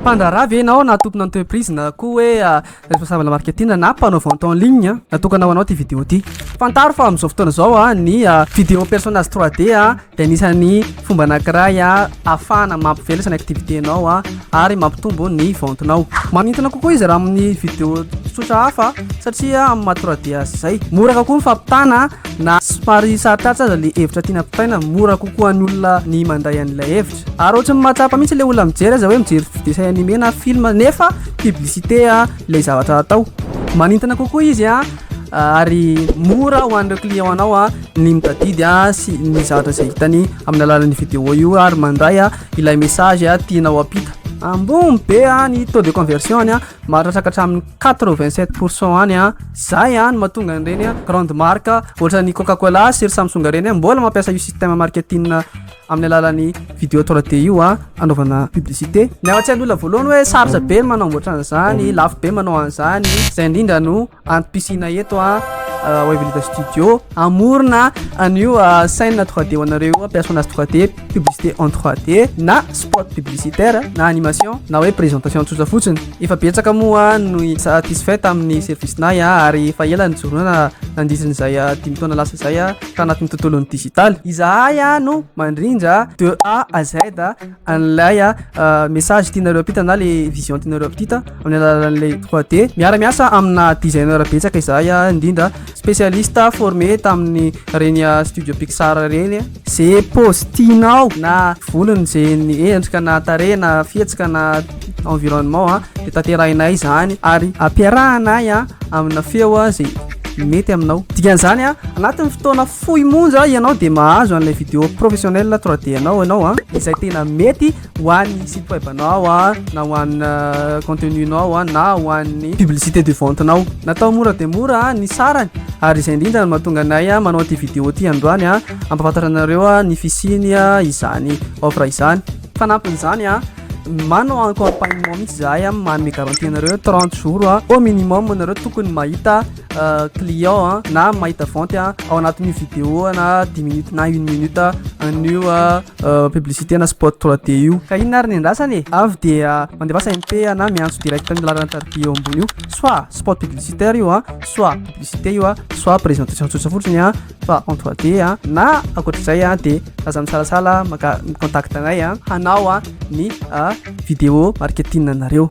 Mpandraharaha ve ianao, na tompona entreprise, na koa hoe responsable marketing, na mpanao vente en ligne? Natokana ho anao ty vidéo ty. Fantaro fa amin'izao fotoana izao ny vidéo personnage 3D de anisan'ny fomba anankiray ahafahana mampivelatra ny activité nao ary mampitombo ny vente-nao. Manintona kokoa izy raha amin'ny vidéo tsotra hafa, satria amin'ny maha 3D azy zay, mora kokoa ny fampitana. Na somary sarotrarotra aza le hevitra tiana ampitaina, mora kokoa ny olona ny mandray an'ilay hevitra, ary ohatry ny mahatsapa mihitsy le olona mijery aza hoe mijery dessin animé na film nefa publicité ilay zavatra atao. Manintona kokoa izy ary mora ho an'ireo client anao ny mitadidy sy ny zavatra izay hitany amin'ny alalan'ny vidéo io ary mandray ilay message tianao ampita. Ambony be ny taux de conversion any, mahatratraka hatramin'ny 87 % any. Zay no mahatonga an'ireny grande marque ohatran'ny Coca Cola sy ry Samsung reny mbola mampiasa io système marketing amin'ny alalan'ny vidéo 3D io anaovana publicité. Ny ao an-tsain'ny olona voalohany hoe sarotra be ny manamboatra an'izany, lafo be manao an'izany. Zay indrindra no antom-pisiana eto Wavelita Studio, amorona an'io scène 3D ho anareo, personnage 3D, publicité en 3D, na spot publicitaire, na animation, na hoe présentation tsotra fotsiny. Efa betsaka moa no satisfait amin'ny service nay ary efa ela nijoroana nandritrin'izay 5 taona lasa zay ka anatin'ny tontolon'ny digital. Izahay no mandrindra de A à Z an'ilay message tianareo ampita na le vision tianareo ampita amin'ny alalan'ilay 3D. Miara-miasa amina designer betsaka izahay, indrindra spécialiste formé tamin'ny reny studio Pixar reny. Zay pose tianao, na volony zay, ny endrika, na tarehy, na fihetsika, na environnement de tanterahinay zany ary ampiarahanay amina feo zay mety aminao. Dikan'izany anatin'ny fotoana fohy monja ianao de mahazo an'ilay vidéo professionnel 3D anao ianao izay tena mety ho an'ny site web anao na ho an'ny contenu nao na ho an'ny publicité de vente nao. Natao mora de mora ny sarany, ary izay indrindra no mahatonga anay manao ty vidéo ty androany ampahafantatra anareo ny fisiny izany offre izany. Fanampin'izany, manao accompagnement mihitsy zahay, manome garantie anareo 30 jours au minimum anareo tokony mahita client na mahita vente ao anatin'io vidéo na 10 minutes na une minute an'io publicité na spot 3D io. Ka inona ary ny andrasany e? Avy de mandefasa MP na miantso direct amin'ny laharana tarbi eo ambony io, soit spot publicitaire io soit publicité io soit présentation tsotra fotsiny fa en 3D na ankoatr'izay de aza misalasala maka contact anay hanao ny vidéo marketing anareo.